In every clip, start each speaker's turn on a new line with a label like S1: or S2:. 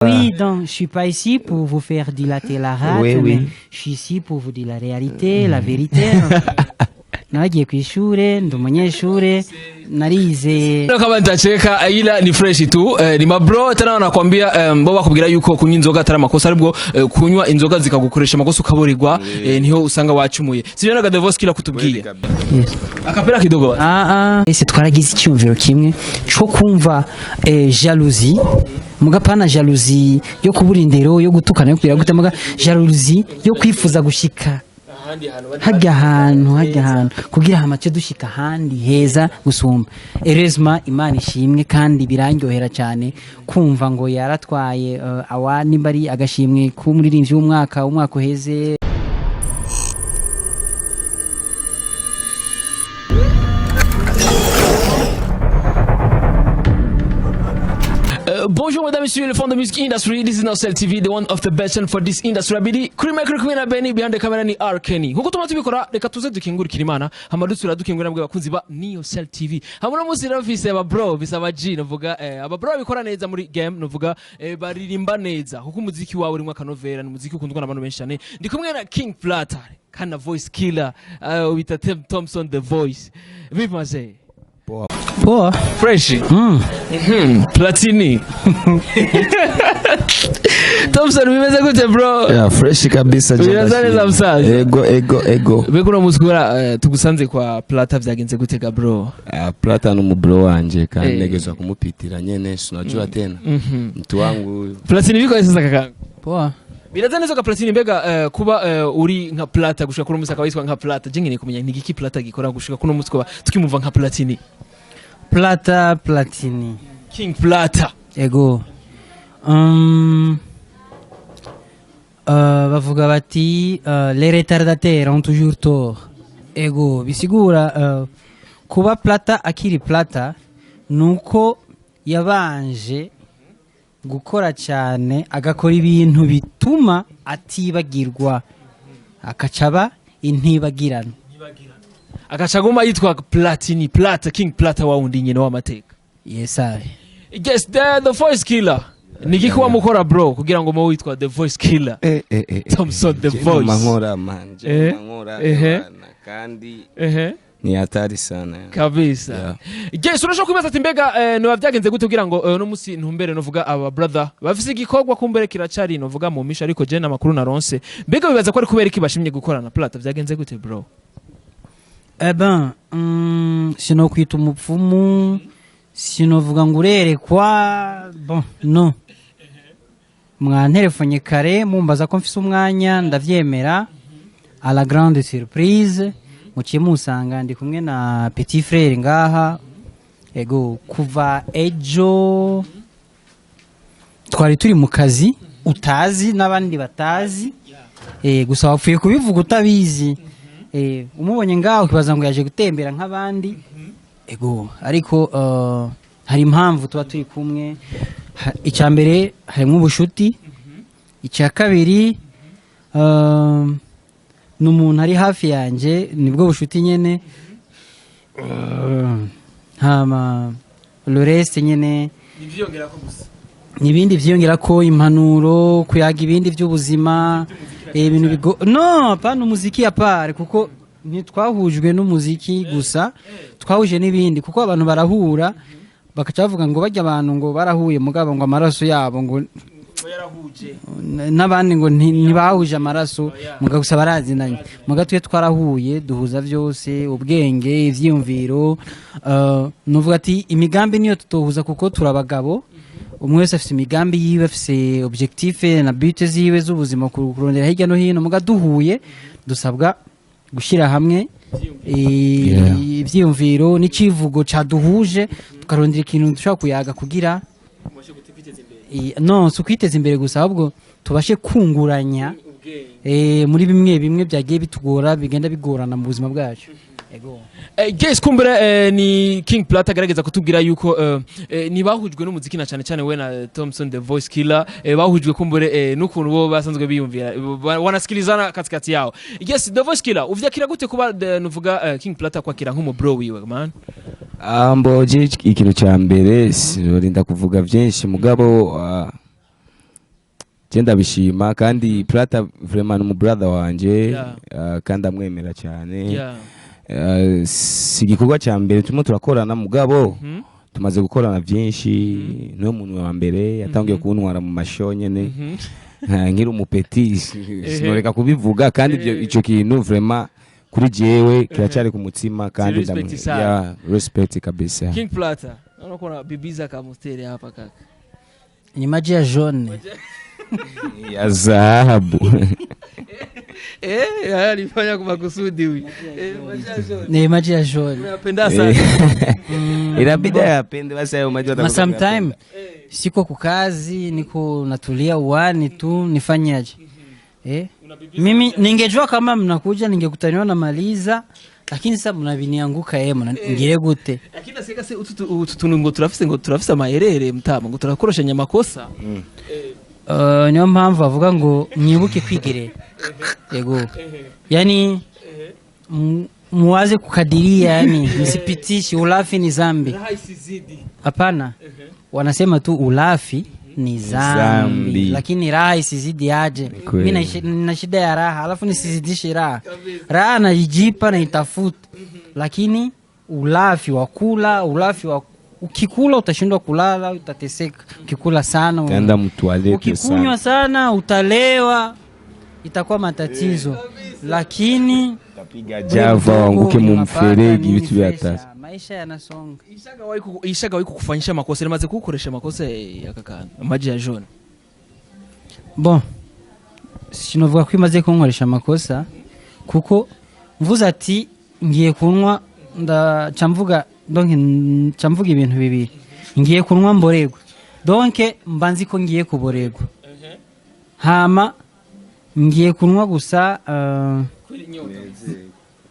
S1: Oui, donc je suis pas ici pour vous faire dilater la rate,
S2: Oui,
S1: mais
S2: oui.
S1: je suis ici pour vous dire la réalité, la vérité. Naragiye ku ishure, ndi umunyeshure, narize.
S3: Kama nitacheka, ila ni fresh tu. Ni mabro tena wanakwambia, bo bakubwira yuko kunywa inzoga atari amakosa, aribwo kunywa inzoga zikagukoresha amakosa ukaburirwa, niho usanga wacumuye, sivyo? Naga The Voice Killer kutubwiye.
S1: Yes.
S3: Akapera kidogo.
S1: Ah, ah. Ese twaragize icyumviro kimwe cyo kumva jalousie, muga pana jalousie yo kubura indero, yo gutukana, yo kugira gute, muga jalousie yo kwifuza gushika hajya ahantu kugira hamace dushika ahandi heza gusumba. Heureusement, Imana ishimwe, kandi birandyohera cyane kumva ngo yaratwaye awa nimba ari agashimwe k'umuririmbyi w'umwaka, umwaka uheze.
S3: Bonjour mesdames et messieurs, le fond de music industry. This is Nocel TV, the one of the best for this industry. Abidi, kuri micro kumwe na Benny, behind the camera ni R Kenny. Nkuko tuma tubikora, reka tuze dukingurikira Imana, hama dusubira dukingura nabwo abakunzi ba Nocel TV. Hamwe no munsi rero mfise aba bro, mfise aba G, novuga aba bro bikora neza muri game, novuga baririmba neza kuko umuziki wawe urimo akanovera, ni umuziki ukundwa n'abantu benshi cyane. Ndi kumwe na King Plata, kana Voice Killer, bita Tim Thompson The Voice. Vipi mazee?
S1: Poa.
S3: Fresh. Platini. Thompson, bimeze gute bro?
S2: Yeah, fresh kabisa je.
S3: Biraza
S2: Ndashima.
S3: neza musaza.
S2: Ego, ego, ego.
S3: Mbega uno munsi kubera tugusanze kwa Plata, vyagenze gute ga bro?
S2: Ah, Plata ni umubro wanje kandi negezwa kumupitira nyene, sinajua tena. Mtu wangu huyu.
S3: Platini, biko sasa kaka.
S1: Poa.
S3: Biraza neza ka Platini. Mbega kuba uri nka Plata gushika kuri munsi akaba yitwa nka Plata. Je nkeneye kumenya ni igiki Plata gikora gushika kuri munsi kuba tukimumva nka Platini.
S1: Plata, Platini.
S3: King Plata.
S1: Ego. Bavuga bati les retardataires ont toujours tort. Ego, bisigura kuba Plata akiri Plata nuko yabanje gukora cyane, agakora ibintu bituma atibagirwa, akacaba intibagirana.
S3: Akacaguma yitwa Platini, Plata, King Plata wa wundi nyene w'amateka.
S1: Yes, I.
S3: Yes, the Voice Killer. Ni igiki wamukora bro kugira ngo muwe witwa The Voice Killer? Thompson The
S2: Je
S3: Voice.
S2: mankora man, je mankora bana, kandi ni hatari sana.
S3: Kabisa.
S2: Yeah.
S3: Yes, urashobora kwibaza ati mbega noba byagenze gute kugira ngo no musi ntumbere novuga aba brother bafise igikorwa kumbere kiracari novuga mu misha, ariko je n'amakuru naronse, mbega bibaza ko ari kubera iki bashimye gukorana? Plata, vyagenze gute bro?
S1: Eh ben, sinokwita umupfumu, sinovuga ngo urerekwa, bon, no. Mwanterefonye kare mumbaza ko mfise umwanya, ndavyemera. À la grande surprise, muciye musanga ndi kumwe na petit frère ngaha. Ego, kuva ejo twari turi mu kazi utazi n'abandi batazi. Gusa wapfuye kubivuga utabizi. Umubonye ngaho ukibaza ngo yaje gutembera nk'abandi. Ego, ariko hari impamvu tuba turi kumwe. Icya mbere harimo ubushuti, icya kabiri ni umuntu ari hafi yanjye, nibwo bushuti nyene. Hama le reste nyene n'ibindi vyiyongera ko impanuro, kuyaga ibindi by'ubuzima, ibintu bigo no pana umuziki à part, kuko ntitwahujwe n'umuziki gusa, twahuje n'ibindi, kuko abantu barahura bakaca bavuga ngo bajya abantu ngo barahuye, mugabo ngo amaraso yabo ngo n'abandi ngo ntibahuje amaraso, muga gusa barazinanye. Muga twe twarahuye, duhuza byose, ubwenge, ivyiyumviro. Nuvuga ati imigambi niyo tutohuza kuko turabagabo, umwe wese afise imigambi yiwe, afise objectif na but ziwe z'ubuzima, kurondera hirya no hino. Muga duhuye dusabwa gushyira hamwe ivyiyumviro n'icivugo caduhuje, tukarondera ikintu dushobora kuyaga kugira no si ukwiteza imbere gusa, ahubwo tubashe kunguranya muri bimwe bimwe byagiye bitugora, bigenda bigorana mu buzima bwacu. Ego.
S3: Guys, kumbure ni King Plata agerageza kutubwira yuko ntibahujwe n'umuziki na cyane cyane we na Thompson The Voice Killer, bahujwe kumbure n'ukuntu bo basanzwe biyumvira, wanasikilizana katikati yao. Yes, The Voice Killer, uvyakira gute kuba nuvuga King Plata kwakira nk'umu bro wiwe man?
S2: Mboje ikintu cya mbere sinorinda kuvuga byinshi, mugabo Je ndabishima kandi Plata vraiment ni umu brother wanje, kandi amwemera cyane. Si igikorwa cya mbere turimo turakorana, mugabo tumaze gukorana byinshi. Niwe muntu wa mbere yatangiye kuntwara mu masho nyene nkiri umu petit, sinoreka kubivuga. Kandi ibyo, icyo kintu vraiment kuri jewe kiracyari ku mutima kandi
S3: Respect sana.
S2: Yeah, respect kabisa.
S3: King Plata, naona kuna bibiza kamusteri hapa kaka.
S1: Ni maji ya jaune.
S2: Ya zahabu.
S3: Eh, haya alifanya kwa makusudi huyu. Eh, maji ya jaune.
S1: Ni maji ya jaune.
S3: Unapenda sana.
S2: Inabidi ayapende basi hayo maji
S1: Ma
S2: watakuwa
S1: sometime siko kukazi, niko natulia uwani tu, nifanyaje? Eh? Mimi ningejua kama mnakuja ningekutaniwa na maliza, lakini sasa mnabinianguka yeye mna ngire gute?
S3: Lakini nasikia se utu tuntu ngo turafise amaherere mtama, ngo turakoroshanya amakosa.
S1: Niyo mpamvu bavuga ngo mwibuke kwigerera. Yego. Yani muwaze kukadiria, yani msipitishi, ulafi ni zambi.
S3: Raha isizidi.
S1: Hapana. Wanasema tu ulafi ni zambi,
S2: Zambi.
S1: Lakini raha isizidi aje?
S2: Kweli.
S1: Mi nina shida ya raha, alafu nisizidishe raha. Raha naijipa naitafuta, lakini ulafi wa kula, ulafi wa ukikula utashindwa kulala, utateseka. Ukikula sana,
S2: Utaenda mu toilette
S1: ukikunywa
S2: sana.
S1: Sana utalewa, itakuwa matatizo. Lakini
S2: Utapiga java waanguke mu mferegi, vitu vya tasi.
S1: Maisha yanasonga.
S3: Ishagawahi kukufanyisha makosa, rimaze kugukoresha amakosa ya kakana maji ya jaune?
S1: Bon, sinovuga ko imaze kunkoresha amakosa, kuko mvuze ati ngiye kunywa, ndaca mvuga, donc nca mvuga ibintu bibiri: ngiye kunywa mborerwa, donc mba nzi ko ngiye kuborerwa, hama ngiye kunywa gusa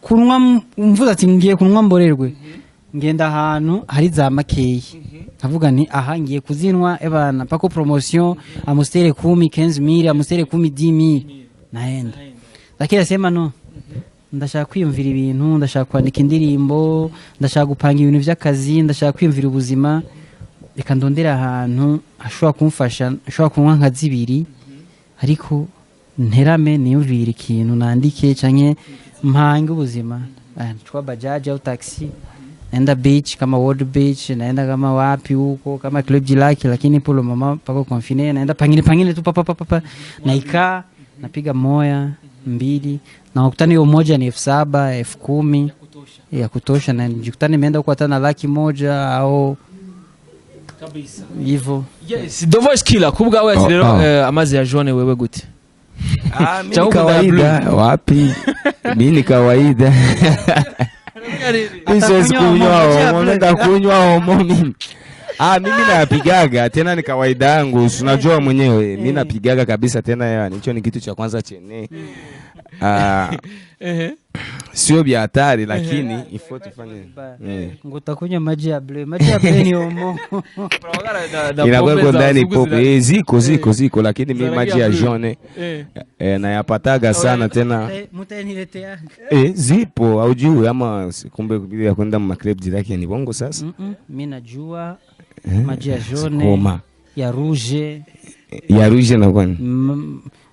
S1: kunywa mvuze ati ngiye kunywa mborerwe, ngenda ahantu hari za makeyi, nkavuga nti aha ngiye kuzinwa, ebana pako promotion, Amstel 10 15 mille, Amstel 10 10 mille, naenda. Lakini asema no, ndashaka kwiyumvira ibintu, ndashaka kwandika indirimbo, ndashaka gupanga ibintu by'akazi, ndashaka kwiyumvira ubuzima, reka ndondere ahantu hashobora kumfasha, nshobora kunywa nka zibiri ariko nterame, niyumvire ikintu nandike canke mpange ubuzima. Ah, chukua bajaji au taxi, naenda beach kama World Beach, naenda kama wapi huko kama Club du Lac, lakini pour le moment pako confiné, naenda pangine pangine tu papa papa papa, naikaa napiga moya mbili na wakutana hiyo moja ni 7,000, 10,000 ya kutosha, na nijikutana nimeenda huko hata na 100,000 au
S3: Kabisa.
S1: hivyo.
S3: Yes, The Voice Killer, kubwawe ati
S2: Oh,
S3: rero
S2: oh.
S3: amazi ya jaune wewe gute?
S2: Ah, mi ni
S3: Cyangwa ukunda ya
S2: kawaida wapi? Mi ni kawaida. Mi siwezi
S1: Atakunywa
S2: kunywa
S1: omo,
S2: omo, nenda kunywa omo mimi. Ah, mimi napigaga tena ni kawaida yangu, si unajua mwenyewe. Mi napigaga kabisa tena, yani hicho ni kitu cha kwanza chene. Ah, sio vya hatari lakini ifo tufanye.
S1: Ngo utakunywa maji ya bleu, maji ya bleu ni omo.
S2: Inakuwa iko ndani popo. Eh, ziko ziko ziko, lakini mi
S3: Za rangi
S2: maji
S3: ya
S2: ya
S3: blue.
S2: jaune nayapataga sana tena.
S1: Mutaniletea.
S2: Eh, zipo haujui ama kumbe bila ya kwenda mu club zake ni bongo sasa.
S1: Mi najua maji ya jaune,
S2: Koma.
S1: Ya rouge,
S2: Ya rouge inakuwa ni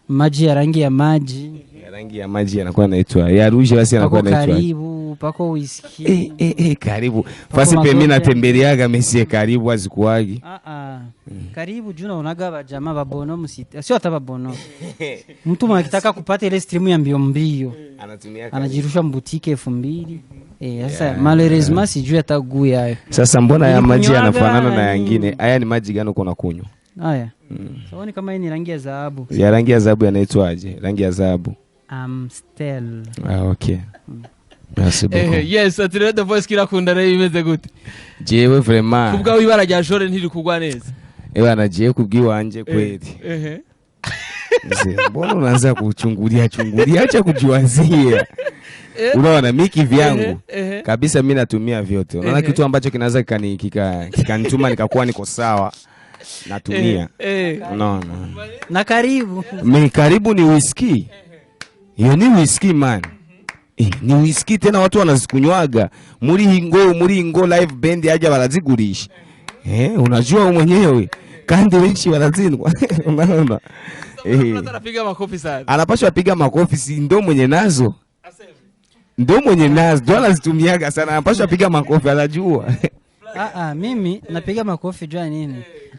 S1: maji ya rangi ya maji,
S2: ya rangi ya maji yanakuwa yanaitwa ya rouge, basi
S1: pako
S2: yanakuwa yanaitwa
S1: karibu, pako whisky.
S2: Karibu fasi pe mimi
S1: mazote.
S2: Natembeleaga mesie karibu azikuwagi.
S1: Ah, ah. Karibu juu naonaga bajamaa babono msite, sio hata babono. Mtu akitaka kupata ile stream ya mbio mbio
S2: anatumia
S1: anajirusha m boutique 2,000. Eh, sasa malheureusement sijui hata guu yayo.
S2: Sasa mbona ya maji
S1: Nilikunywaga
S2: yanafanana na yangine? Haya ni maji gani uko nakunywa?
S1: Haya. Sawa, ni kama hii ni rangi ya dhahabu.
S2: Ya rangi ya dhahabu yanaitwaje? Rangi ya dhahabu.
S1: Amstel.
S2: Ah, okay. Merci beaucoup.
S3: Yes, ati rero The Voice Killer akunda rero imeze gute?
S2: Jewe vraiment
S3: Kubwawe ibara rya jaune ntiri kugwa neza.
S2: Ebana jewe kubwiwanje kweli. Mzee, mbona unaanza kuchungulia chungulia? Acha kujiwazia. Unaona mi kivyangu kabisa mi natumia vyote. Unaona kitu ambacho kinaweza kikanituma nikakuwa niko sawa natumia. Unaona?
S1: Na karibu.
S2: Mi karibu ni whisky. Hiyo ni whisky man. Eh, ni whisky tena watu wanazikunywaga muri hingo live band aja barazigurisha. Eh, unajua wewe mwenyewe. Kandi benshi baratsindwa, unaona?
S3: Anapiga makofi sana.
S2: Anapashwa piga makofi, si ndo mwenye nazo? Ndo mwenye nazo, ndo anazitumiaga sana, anapashwa piga makofi, anajua.
S1: Ah, ah, mimi napiga makofi jua nini?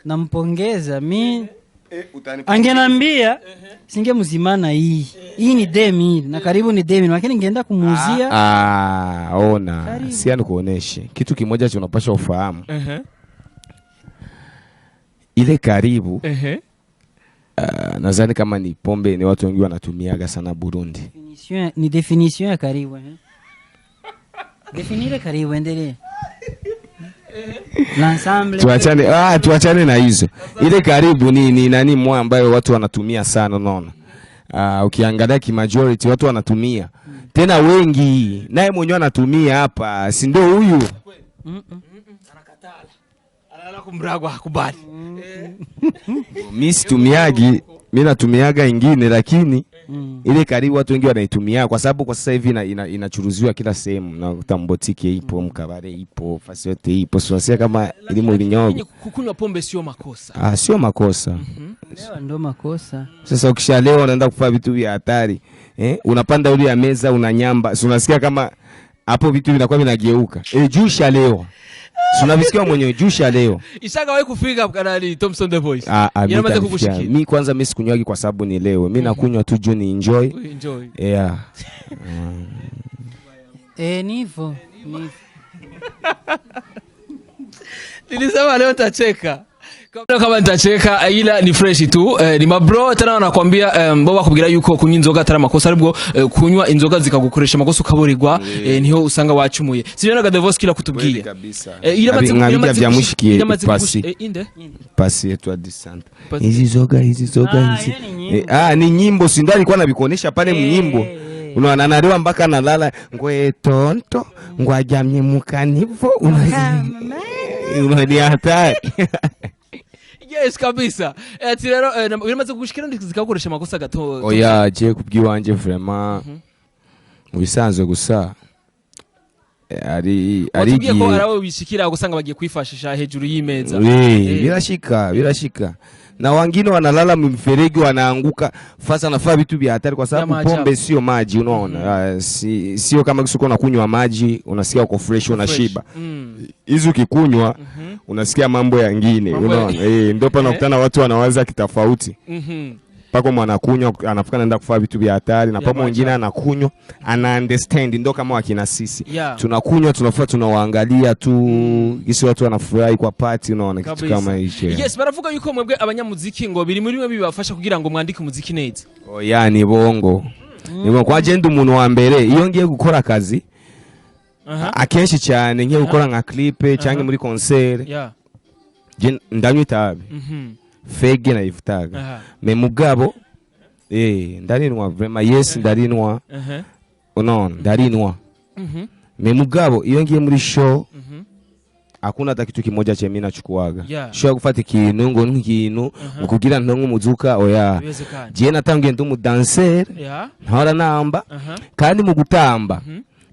S1: Nampongeza. Mi angenambia singemzimana hii. Hii ni demi na karibu ni demi, lakini ningeenda kumuuzia.
S2: Ah, ona.
S1: Karibu.
S2: Si nikuoneshe kitu kimoja cha unapasha ufahamu. Ile karibu, nadhani kama ni pombe ni watu wengi wanatumiaga sana Burundi.
S1: Ni definition ya karibu, eh? Définir karibu, endelee. L'ensemble.
S2: Tuachane na hizo. Ile karibu ni nani mwa ambayo watu wanatumia sana, unaona. Ukiangalia ki majority watu wanatumia. Tena wengi, naye mwenyewe anatumia hapa, si ndio huyu?
S3: Analala kumragwa, hakubali.
S2: Mimi situmiagi, mimi natumiaga ingine, lakini ile karibu watu wengi wanaitumia kwa sababu kwa sasa hivi inachuruziwa kila sehemu, na utambotike ipo, mkabare ipo, fasi yote ipo. Sio kama elimu
S3: Lakini
S2: linyogo.
S3: Kukunywa pombe sio makosa.
S2: Ah, sio makosa.
S1: Leo ndo makosa.
S2: Sasa ukishalewa unaenda kufanya vitu vya hatari. Eh? Unapanda ule ya meza unanyamba. Si unasikia kama hapo vitu vinakuwa vinageuka. Eh, juu ushalewa. Si unavisikia mwenyewe, juu ushalewa.
S3: Ishagawahi kufika kanali Thompson the Voice?
S2: Ah, ah, mi
S3: Yaramaze
S2: tanifikia.
S3: kukushikia.
S2: Mi kwanza mi sikunywagi kwa sababu ni leo. Mi nakunywa tu juu ni enjoy.
S3: Enjoy.
S2: Yeah.
S1: Eh, ni hivyo. Ni hivyo.
S3: Nilisema leo nitacheka. Kama nitacheka, ila ni fresh tu, ni mabro tena wanakwambia, bo bakubwira yuko kunywa inzoga atari amakosa, aribwo kunywa inzoga zikagukoresha amakosa ukaburirwa, niho usanga wacumuye, sivyo? Naga The Voice kila kutubwiye.
S2: Kabisa.
S3: Iramaze
S2: Nka bijya
S3: iramaze
S2: vyamushikiye
S3: iramaze
S2: pasi.
S3: Inde
S2: Pasi yetu hadi santa.
S3: Pasi.
S2: Hizi zoga, hizi zoga,
S1: Ah,
S2: hizi.
S1: hiyo ni nyimbo.
S2: Eh, ah, ni nyimbo, si ndio alikuwa anabikuonesha pale mnyimbo. Unaona analewa mpaka analala ngwe tonto ngwajamye mukanivo, unaona ni hatari.
S3: Yes, kabisa. Ati rero biramaze kugushikira zikagukoresha amakosa gato?
S2: Oya, je kubwiwanje vraiment mu bisanzwe gusa ari ari
S3: Watubwiye ko
S2: igihe
S3: ari abo bishikira usanga bagiye kwifashisha hejuru y'imeza.
S2: Birashika, birashika, na wengine wanalala mfereji, wanaanguka fasa, nafaa vitu vya hatari kwa sababu
S3: maajabu.
S2: Pombe sio maji, unaona. Ah, sio kama kisuko unakunywa maji unasikia uko fresh, unashiba. Hizi ukikunywa unasikia mambo yangine.
S3: Mambo ya-
S2: Unaona, ndio pana unakutana watu wanawaza kitofauti. Pako mwanakunywa anafika anaenda kufanya vitu vya hatari, na
S3: Vya
S2: pamo mwingine
S3: maajabu.
S2: anakunywa ana understand, ndo kama wakina sisi tunakunywa, tunafaa tunawaangalia tu gisi watu wanafurahi kwa party, unaona, kitu
S3: Kabisa.
S2: kama hicho.
S3: Yes, baravuga yuko mwebwe abanyamuziki ngo biri muri bimwe bibafasha kugira ngo mwandike umuziki neza.
S2: Oya, ni bongo, ni bongo. Kwa je ndi umuntu wa mbere iyo ngiye gukora akazi, akenshi cyane ngiye gukora nka clip cyangwa muri concert, je ndanywa itabi. Fege nayifutaga. Mais mugabo ndarinwa vraiment, yes, ndarinwa. Unaona, ndarinwa. Mais mugabo iyo ngiye muri show hakuna hata kitu kimoja che mimi nachukuaga. Show gufata ikintu ngo nkintu ngo kugira ntonke umuzuka, oya.
S3: Biwezekana.
S2: Je natangiye ndi umudanser, ntahora namba. Kandi mu gutamba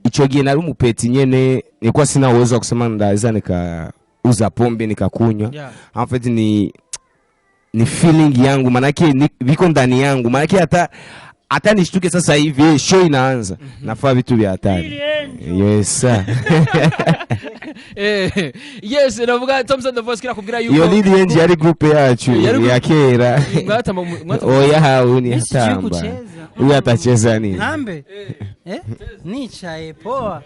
S2: ico gihe nari umupeti nyene, nilikuwa sina uwezo wa kusema ndaweza nikauza pombe nikakunywa. En fait ni feeling yangu, manake viko ndani yangu, manake hata nishtuke sasa hivi, show inaanza, nafaa vitu vya hatari, yes sir.
S3: Yes, navuga Thompson the Voice kira kubwira yuko
S2: Iyo Lili Enji yari groupe yacu
S3: Yari
S2: ya kera.
S3: Mwatamba
S2: Oya, hau ni
S1: Mimi sijui
S2: hatamba.
S1: kucheza.
S2: Huyu atacheza nini?
S1: Ntambe, nicaye poa,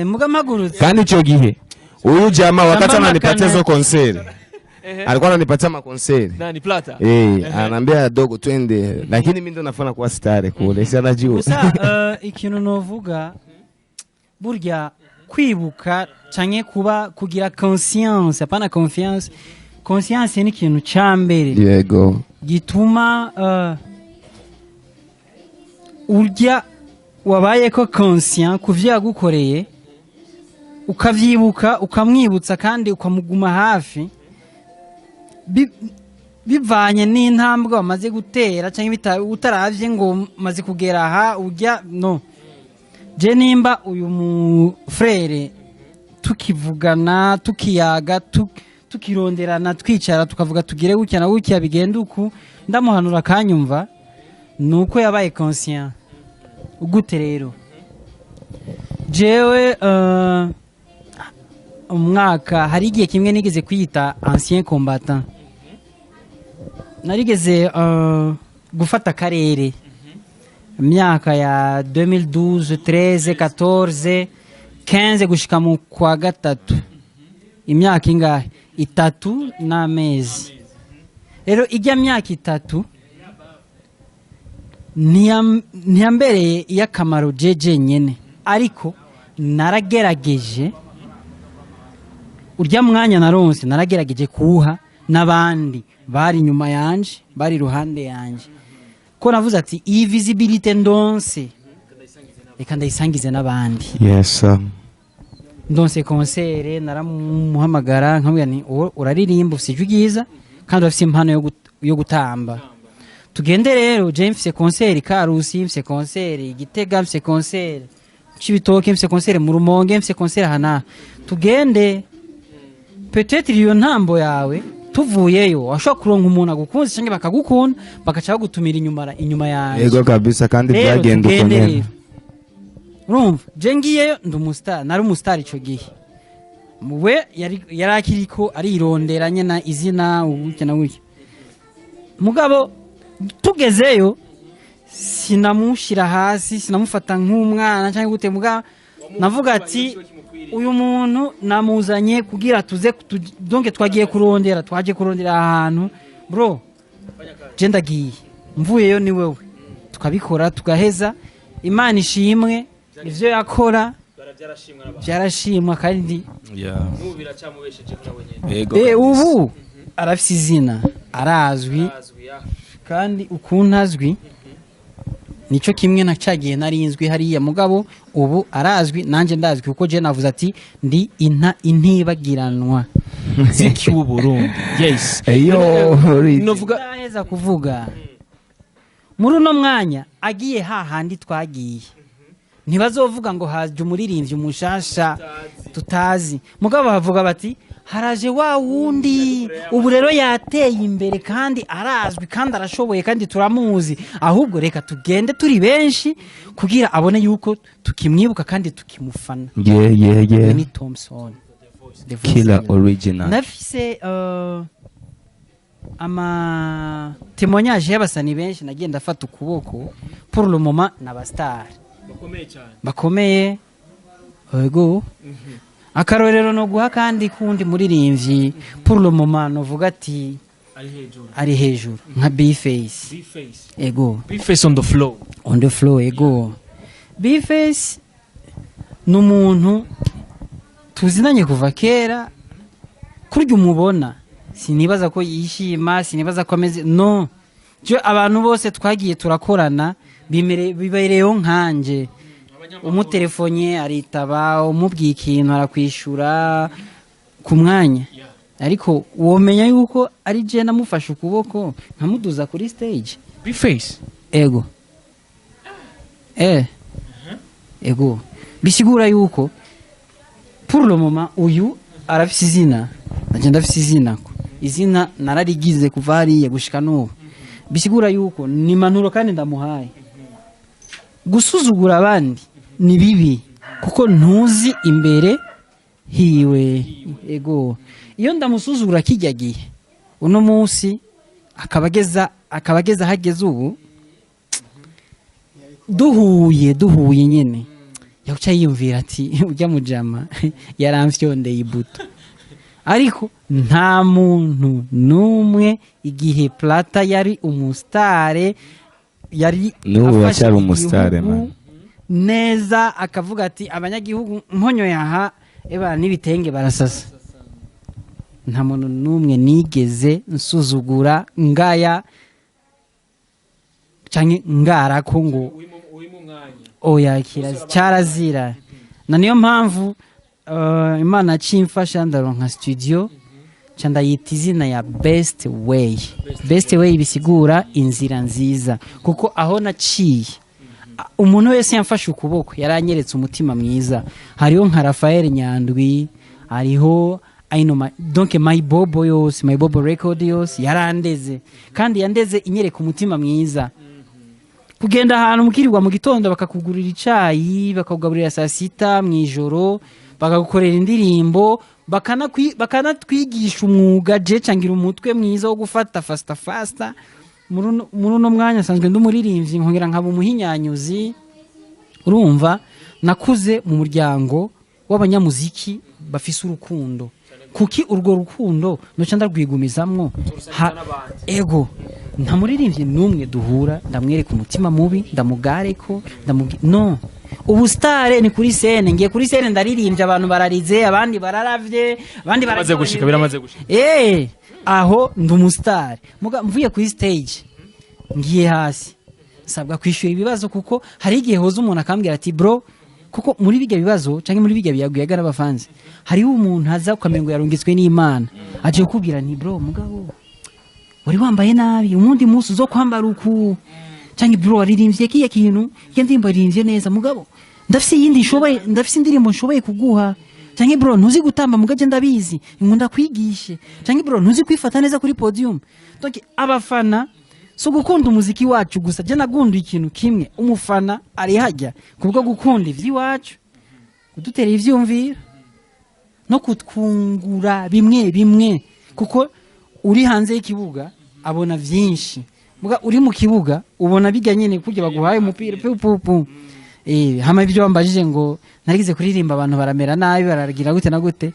S1: muga mpagurutse.
S2: Kandi ico gihe huyu jamaa wakati
S1: Sambamba
S2: ananipatia
S1: kana-
S2: hizo konseri, alikuwa ananipatia makonseri.
S3: Nani, Plata?
S2: Anaambia dogo twende, lakini mimi ndo nafana kuwa stare kule, si anajua.
S1: Gusa ikintu novuga, burya kwibuka canke kuba kugira conscience, apana confiance, conscience ni ikintu ca mbere gituma urya wabayeko conscient ku vyo yagukoreye, ukavyibuka, ukamwibutsa kandi ukamuguma hafi. Bivanye n'intambwe wamaze gutera cyangwa utaravye ngo maze kugera aha ujya no je nimba uyu mu frère tukivugana, tukiyaga, Tukironderana, twicara, tukavuga tugire gutya na gutya, bigenda uku, ndamuhanura akanyumva. Nuko yabaye conscient gute rero? Jewe umwaka, hari igihe kimwe nigeze kwiyita ancien combattant, narigeze gufata akarere imyaka ya 2012, 13, 14, 15 gushika mu kwa gatatu, imyaka ingahe? 3 n'amezi. Rero ijya myaka 3 ntiyambereye iy'akamaro jeje nyene, ariko naragerageje urya mwanya naronse, naragerageje kuwuha n'abandi bari inyuma yanje, bari iruhande yanje, ko navuze ati iyi visibilité ndonse, reka ndayisangize n'abandi.
S2: Yes sir.
S1: Ndonse concert, naramuhamagara nkamubwira nti: "Wowe uraririmba, ufite ijwi ryiza kandi urafite impano yo gutamba, tugende rero. Je mfise concert Karusi, mfise concert Gitega, mfise concert Cibitoke, mfise concert mu Rumonge, mfise concert aha n'aha, tugende. Peut-être iyo ntambo yawe tuvuyeyo washobora kuronka umuntu agukunze cyangwa bakagukunda, bagaca bagutumira inyuma yanjye."
S2: Yego kabisa, kandi
S1: Rero
S2: byagenda uko
S1: tugende.
S2: nyene.
S1: Rero urumva, je ngiyeyo ndi umustar, nari umustar ico gihe, we yari akiriko arirondera nyene izina gutya na gutya. Mugabo tugezeyo sinamushira hasi, sinamufata nk'umwana cyangwa gute, mugabo navuga ati uyu muntu namuzanye kugira tuze donc twagiye kurondera, twagiye kurondera ahantu, bro, je ndagiye, mvuyeyo ni wewe. Tukabikora tugaheza, Imana ishimwe, ivyo yakora byarashimwa kandi.
S2: Yego.
S1: Ubu arafise izina, arazwi, kandi ukuntu azwi nico kimwe na cagiye narinzwi hariya, mugabo ubu arazwi nanjye ndazwi, kuko je navuze ati ndi inta intibagiranwa.
S3: Ziki w'Uburundi, yes.
S2: Eyo.
S3: Novuga
S1: Ndaheza kuvuga, muri uno mwanya agiye hahandi twagiye, ntibazovuga ngo haje umuririmbyi umushasha tutazi, mugabo bavuga bati haraje wa wundi, ubu rero yateye imbere kandi arazwi kandi arashoboye kandi turamuzi, ahubwo reka tugende turi benshi kugira abone yuko tukimwibuka kandi tukimufana.
S2: Yeah.
S1: Uyu ni Thompson The Voice
S2: Killer
S1: Killer.
S2: Original.
S1: Ndafise ama témoignage y'abasani benshi nagiye ndafata ukuboko, pour le moment n'abastar
S3: Bakomeye cyane.
S1: Bakomeye, yego. Akarorero no guha kandi kundi muririmbyi, pour le moment novuga ati
S3: Ari hejuru.
S1: Ari hejuru, nka B-Face.
S3: B-Face.
S1: Ego.
S3: B-Face on the floor.
S1: On the floor, ego. B-Face ni umuntu tuzinanye kuva kera. Kurya umubona, sinibaza ko yishima, sinibaza ko ameze no je. Abantu bose twagiye turakorana bibereyeho nkanje. Umutelefone aritaba, umubwiye ikintu arakwishura ku mwanya, ariko womenya yuko ari je namufashe ukuboko nkamuduza kuri stage.
S3: B-Face.
S1: Ego, ego. Bisigura yuko pour le moment uyu arafise izina, nanje ndafise izina, izina nararigize kuva hariya gushika n'ubu. Bisigura yuko ni manuro kandi ndamuhaye. Gusuzugura abandi ni bibi kuko ntuzi imbere hiwe. Ego, iyo ndamusuzugura kijya gihe, uno munsi akaba ageza ahageze ubu, duhuye nyene yaca yiyumvira ati ujya mujama yaramfyondeye ibuto. Ariko nta muntu n'umwe, igihe Plata yari umusitare, yari
S2: N'ubu
S1: afashe
S2: aracyari umusitare,
S1: igihugu
S2: man.
S1: neza, akavuga ati abanyagihugu nkonyo yaha eba n'ibitenge barasasa, nta muntu n'umwe nigeze nsuzugura ngaya canke ngarako ngo oya, cyarazira. Na niyo mpamvu Imana cimfasha ndaronka studio, ca ndayita izina ya Best Way. Best Way bisigura inzira nziza, kuko aho naciye, umuntu wese yamfashe ukuboko yaranyeretse umutima mwiza. Hariho nka Rafael Nyandwi, hariho Aino donc my bobo yose, my bobo record yose yarandeze, kandi yandeze inyereka umutima mwiza. Kugenda ahantu mukirirwa mu gitondo, bakakugurira icayi, bakakugaburira saa sita, mw'ijoro bakagukorera indirimbo, bakanatwigisha umwuga. Je cangira umutwe mwiza wo gufata fasta fasta. Muri uno mwanya nsanzwe ndi umuririmbyi, nkongera nkaba umuhinyanyuzi. Urumva, nakuze mu muryango w'abanyamuziki bafise urukundo. Kuki urwo rukundo noca ndarwigumizamwo? Ego, nta muririmbyi n'umwe duhura ndamwereka umutima mubi, ndamugareko no ubu star ni kuri scène. Ngiye kuri scène, ndaririmbye, abantu bararize, abandi bararavye, abandi
S3: Biramaze gushika, biramaze gushika.
S1: Aho ndi umustar. Muga mvuye kuri stage ngiye hasi, nsabwa kwishyura ibibazo, kuko hari igihe hoza umuntu akambwira ati: "Bro," kuko muri bijya bibazo cyangwa muri bijya biyaguyaga n'abafanzi, hariho umuntu aza ukamengo yarungitswe n'Imana, aje kukubwira nti: "Bro, mugabo wari wambaye nabi, umundi munsi uzo kwambara uku," cyangwa: "Bro, waririmbye kiya kintu, iyo ndirimbo waririmbye neza, mugabo ndafise iyindi nshoboye, ndafise indirimbo nshoboye kuguha," cyangwa: "Bro, ntuzi gutamba, mugaje ndabizi, nkunda kwigishe," cyangwa: "Bro, ntuzi kwifata neza kuri podium." Donc abafana so gukunda umuziki wacu gusa, je nagunduye ikintu kimwe: umufana ari hajya kubwo gukunda ivy'iwacu, kudutera ivyumviro no kutwungura bimwe bimwe, kuko uri hanze y'ikibuga abona vyinshi, muga uri mu kibuga ubona bijya nyene kurya baguhaye umupira pu pu pu. Hama ibyo wambajije ngo narigize kuririmba abantu baramera nabi, baragira gute na gute,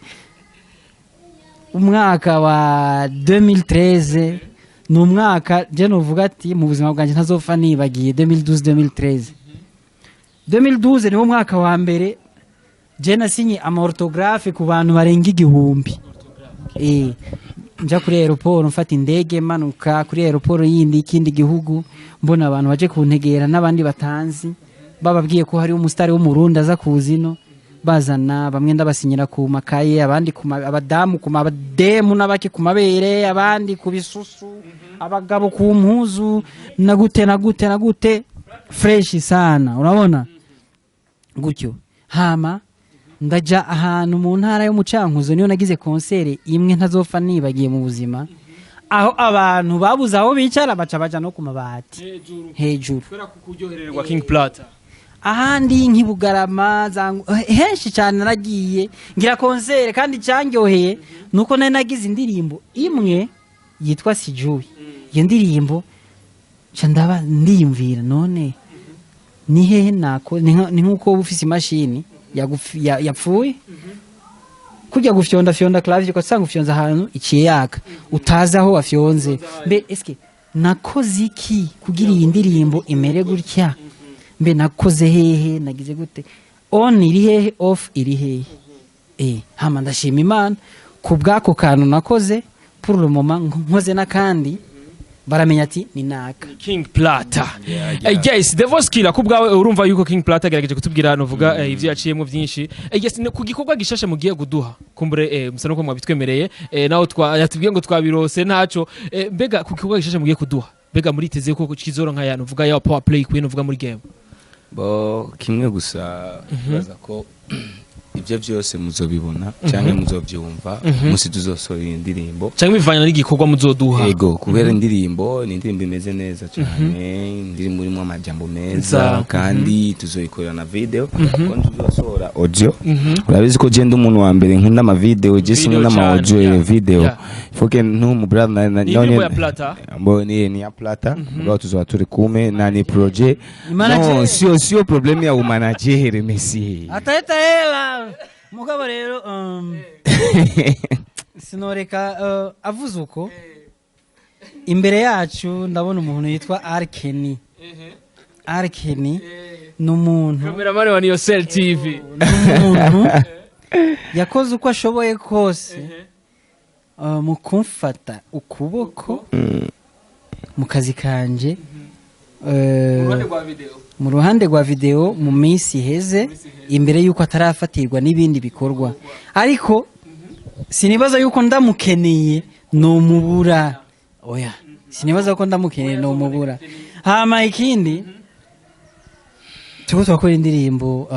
S1: umwaka wa 2013 ni umwaka je novuga ati mu buzima bwanjye ntazopfa nibagiye. 2012, 2013, 2012 niwo mwaka wa mbere je nasinye ama autographe ku bantu barenga 1000. Nja kuri aéroport, mfata indege, manuka kuri aéroport yindi y'ikindi gihugu, mbona abantu baje kuntegera n'abandi batanzi, bababwiye ko hari umusitari w'Umurundi aza kuza ino, bazana bamwe ndabasinyira ku makaye, abandi ku abadamu ku mabademu n'abake ku mabere, abandi ku bisusu, abagabo ku mpuzu, na gute na gute na gute, fresh sana, urabona gutyo. Hama ndaja ahantu mu ntara yo mu Cankuzo, niyo nagize concert imwe ntazopfa nibagiye mu buzima, aho abantu babuze aho bicara, baca baja no ku mabati hejuru.
S3: Kubera kuryohererwa King Plata.
S1: Ahandi nk'ibugarama, henshi cyane naragiye ngira concert, kandi cyanryoheye nuko nari nagize indirimbo imwe yitwa Sijui. Iyo ndirimbo nca ndaba ndiyumvira: none ni hehe nako? Ni nk'uko uba ufise imashini yapfuye, kujya gufyonda fyonda clavier, ugasanga ufyonza ahantu iciye yaka, utazi aho wafyonze. Mbe eske nakoze iki kugira iyi ndirimbo imere gutya? Mbe nakoze hehe? Nagize gute? On iri hehe? Off iri hehe? Hama ndashima Imana ku bw'ako kantu nakoze. Pour le moment nkoze n'akandi, baramenya ati ni naka.
S3: King Plata. Yes, The Voice Killer, ku bwawe urumva yuko King Plata agerageje kutubwira novuga ivyo yaciyemo byinshi. Yes, ku gikorwa gishasha mugiye kuduha, kumbure musa nuko mwabitwemereye, naho twa yatubwiye ngo twabirose ntaco. Mbega ku gikorwa gishasha mugiye kuduha, mbega muriteze ko kizoronka ya novuga ya power play kwe novuga muri game?
S2: Bo kimwe gusa, baza ko ibyo byose muzobibona cyangwa muzobyumva umunsi tuzosohora iyi ndirimbo.
S3: Cyangwa bivanye n'igikorwa muzoduha.
S2: Ego, kubera indirimbo ni indirimbo imeze neza cyane, indirimbo irimo amajambo meza, kandi tuzoyikorera na video, kuko tuzosohora audio. Urabizi ko je ndi umuntu wa mbere nkunda ama video, je sinkunda ama
S3: Video
S2: audio,
S3: cane, yeah.
S2: video. Faut que ntumu brother na
S3: Ni indirimbo ya Plata?
S2: Mbo ni ya Plata, mugabo tuzoba turi kumwe na ni projet.
S1: Ni manager.
S2: No, sio problème ya umanager Messi.
S1: Ataleta hela. Mugabo rero sinoreka avuze uko imbere yacu ndabona umuntu yitwa Arkeni. Arkeni ni umuntu
S3: Cameraman wa Niyo Cell TV.
S1: Ni umuntu yakoze uko ashoboye kose mu kumfata ukuboko mu kazi kanje,
S3: Rwa video.
S1: mu ruhande rwa video mu minsi iheze, imbere y'uko atarafatirwa n'ibindi bikorwa. Ariko sinibaza yuko ndamukeneye nomubura. Oya, sinibaza ko ndamukeneye nomubura. Hama ikindi, turiko turakora indirimbo.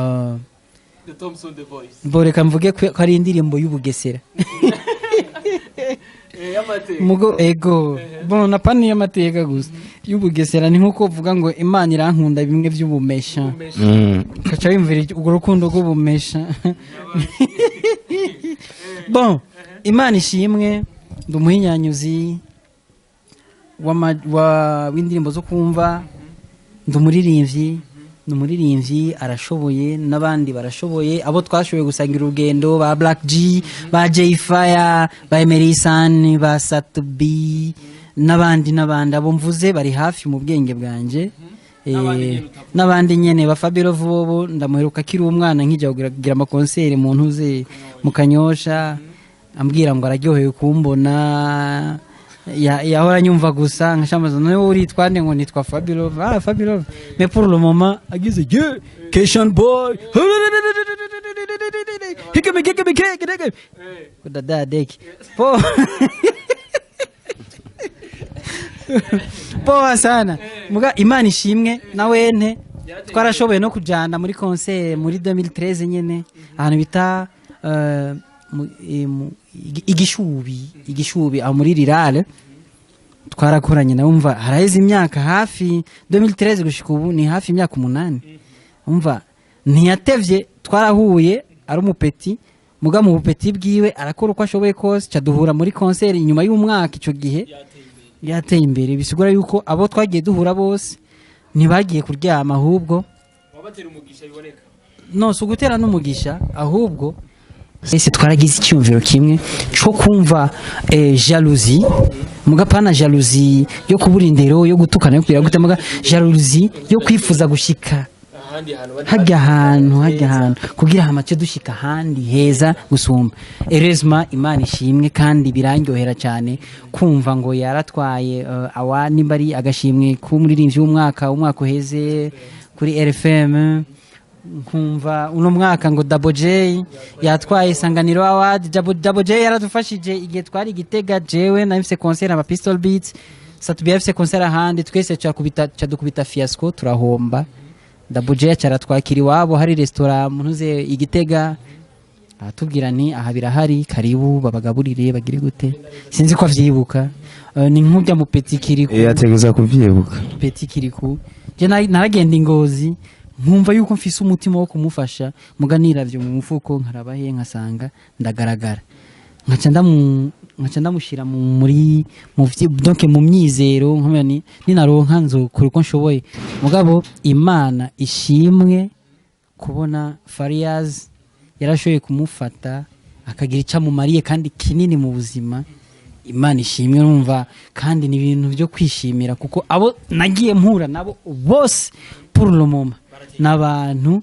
S3: The Thompson The Voice.
S1: Boreka mvuge ko ari indirimbo y'ubugesera.
S3: Y'amateka.
S1: Mugo ego, bon, na pani y'amateka gusa y'ubugesera, ni nkuko uvuga ngo Imana irankunda bimwe by'ubumesha, ukaca wiyumvira urwo rukundo rw'ubumesha. Bon, Imana ishimwe, ndi umuhinyanyuzi w'indirimbo zo kumva, ndi umuririmbyi, ni umuririmbyi arashoboye, n'abandi barashoboye, abo twashoboye gusangira urugendo, ba Black G, ba J Fire, ba Emery San, ba Sat-B, n'abandi n'abandi. Abo mvuze bari hafi mu bwenge bwanje. N'abandi nyene ba Fabio Vobo, ndamuheruka akiri umwana nkijya kugira ama concert mu ntuze mu Kanyosha, ambwira ngo araryohewe kumbona, yahora nyumva gusa, nkashamaza nawe uritwa nde? Ngo nitwa Fabio. Ah, Fabio, mais pour le moment agize ye Cation boy hikeme hikeme hikeme dada deki po poa sana. Muga Imana ishimwe, nawe nte twarashoboye no kujana muri concert muri 2013 nyene, ahantu bita Igishubi, aho muri Rirale twarakoranye nawe. Umva, haraheze imyaka hafi, 2013 gushika ubu ni hafi imyaka 8. Umva, ntiyatevye, twarahuye ari umu petit, muga mu bu petit bwiwe arakora uko ashoboye kose, ca duhura muri concert inyuma y'umwaka. Ico gihe yateye imbere, bisigura yuko abo twagiye duhura bose ntibagiye kuryama, ahubwo
S3: Wabatera umugisha biboneka.
S1: No si ugutera n'umugisha, ahubwo ese twaragize icyumviro kimwe cyo kumva jalousie, muga pana jalousie yo kubura indero, yo gutukana, yo kugira gute, muga jalousie yo kwifuza gushika
S3: ahandi hantu bari.
S1: Hajya ahantu kugira hamace dushika ahandi heza gusumba. Heureusement, Imana ishimwe, kandi birandyohera cyane kumva ngo yaratwaye awa nimba ari agashimwe k'umuririmbyi w'umwaka, umwaka uheze kuri RFM, nkumva uno mwaka ngo Double J yatwaye Isanganiro Award. Double J yaradufashije igihe twari i Gitega, jewe nari mfise concert aba Pistol Beats, Sat-B yafise concert ahandi, twese cakubita cadukubita fiasco, turahomba. Double J acaratwakira iwabo, hari restaurant muntuze i Gitega, aratubwira ni aha birahari, karibu babagaburire, bagire gute, sinzi ko avyibuka. Ni nk'urya mu petit Kiriku.
S2: Yateguza kuvyibuka.
S1: Petit Kiriku, je naragenda ingozi nkumva yuko mfise umutima wo kumufasha, muga niravye mu mufuko nkaraba he nkasanga ndagaragara, nkaca ndamushira muri donc mu myizero, nkamenya ni ninaronka nzokora uko nshoboye. Mugabo Imana ishimwe kubona Fariaz yarashoboye kumufata akagira icyo amumariye kandi kinini mu buzima. Imana ishimwe, numva kandi ni ibintu byo kwishimira, kuko abo nagiye mpura nabo bose pour le moment n'abantu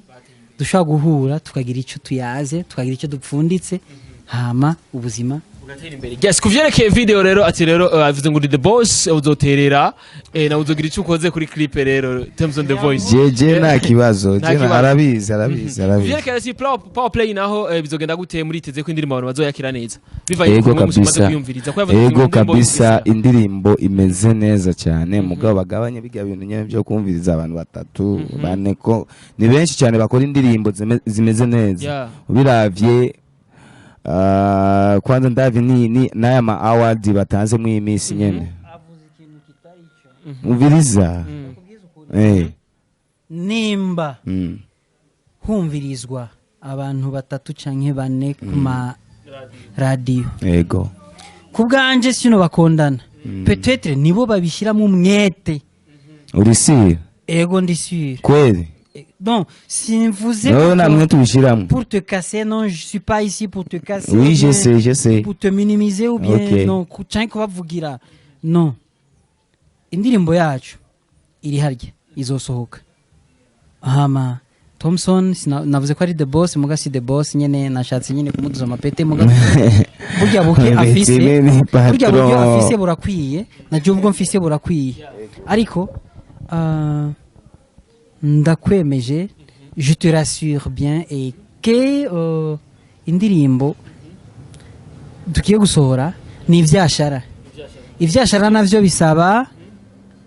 S1: dushobora guhura tukagira icyo tuyaze, tukagira icyo dupfunditse, hama ubuzima
S3: Ugatera imbere. Yes, kuvyerekeye video rero, ati rero avuze ngo uri the boss, uzoterera nawe uzogira icyo ukoze kuri clip rero, Thompson The Voice.
S2: Jeje nta kibazo.
S3: Nta
S2: Je
S3: kibazo.
S2: Arabizi, arabizi, arabizi.
S3: Kuvyerekeye si power play naho, bizogenda gute? Muriteze ko indirimbo abantu bazoyakira neza bivanye
S2: Ego
S3: n'uko mumaze
S2: kabisa.
S3: kuyumviriza, ko yavuze ngo
S2: Ego
S3: indirimbo
S2: kabisa.
S3: yumviriza.
S2: Indirimbo imeze neza cyane, mugabo bagabanye bijya bintu nyene byo kumviriza abantu batatu, bane, ko ni benshi cyane bakora indirimbo zimeze neza. Ubiravye, kwanza ndavye ni n'aya ma award batanze mu iyi minsi nyene, umviriza.
S1: Nimba humvirizwa abantu batatu canke bane ku ma radiyo, ku bwanje sino bakondana, peut-être nibo babishyiramo umwete.
S2: Uri sûr?
S1: Ego, ndi sûr.
S2: Kweli?
S1: Donc simvuze
S2: Nawe namwe tubishiramo.
S1: pour te casser, non, je suis pas ici pour te casser
S2: Oui,
S1: ou
S2: je
S1: bien
S2: sais, je sais.
S1: pour te minimiser ou bien non, canke kubavugira, non. Indirimbo yacu iri harya izosohoka, hama Thompson navuze ko ari the boss, muga si the boss nyene, nashatse nyene kumuduza amapete, muga burya buke afise,
S2: Ni
S1: burya buryo
S2: patron.
S1: afise burakwiye, najye ubwo mfise burakwiye, ariko ndakwemeje, je te rassure bien et que indirimbo tugiye gusohora ni ivyashara. Ivyashara navyo bisaba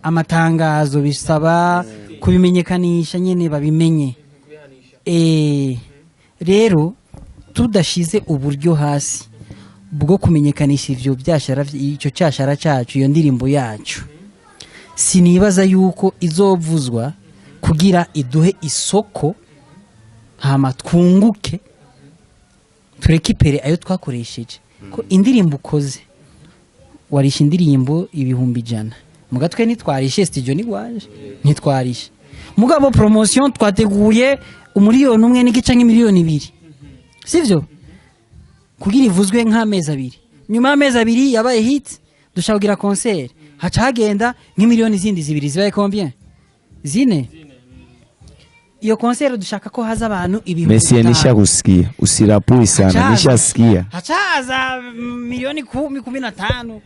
S1: amatangazo, bisaba kubimenyekanisha nyene babimenye. Rero tudashize uburyo hasi bwo kumenyekanisha ivyo byashara, icyo cyashara cyacu, iyo ndirimbo yacu, sinibaza yuko izovuzwa kugira iduhe isoko hama twunguke, turekipere ayo twakoresheje. Ko indirimbo ukoze, warisha indirimbo 100,000, muga twe ntitwarishe studio, nigwaje ntitwarishe, mugabo promotion twateguye 1.5 miliyoni nk'imiliyoni 2, sivyo? Kugira ivuzwe nk'amezi 2, nyuma y'amezi 2 yabaye hit, dushaka kugira concert, haca hagenda nk'imiliyoni zindi 2, zibaye combien? 4. Iyo concert dushaka ko haza abantu ibihumbi
S2: Messi,
S1: bitanu.
S2: Nishakusikia, usirapui sana. Nishasikia.
S1: Hachaza milioni 10, 15.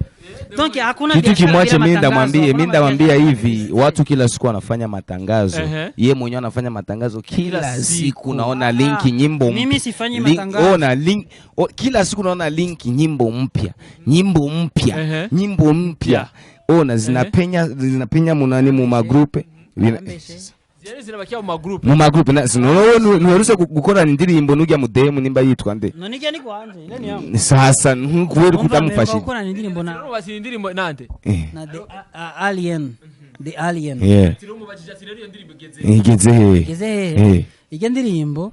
S1: Donc hakuna
S2: Kitu
S1: biashara
S2: kimwache
S1: bila
S2: mimi
S1: matangazo,
S2: ndamwambie,
S1: hakuna
S2: mimi ndamwambia
S1: biashara.
S2: hivi, watu kila siku wanafanya matangazo. Ye mwenyewe anafanya matangazo kila
S3: Kila
S2: siku,
S3: siku.
S2: naona linki nyimbo
S1: Mimi
S2: mpya.
S1: sifanyi matangazo.
S2: Ona link, kila siku naona linki nyimbo mpya, nyimbo mpya, nyimbo mpya. Ona zinapenya munani mu magrupe.
S3: Zari zinabakia mu magroup.
S2: Mu magrupe na sinono ntuherutse gukorana indirimbo n'ujya mudemu nimba yitwa nde?
S1: None ijya ni kwanje, ile ni yangu.
S2: Sasa kubera
S1: Umva,
S2: kutamufashije.
S1: Gukorana indirimbo na
S3: Rero bati indirimbo nande?
S1: Na the alien, the alien.
S3: Tirumubajije ati rero iyo ndirimbo igeze?
S2: Igeze hehe?
S1: Igeze hehe? Ijya ndirimbo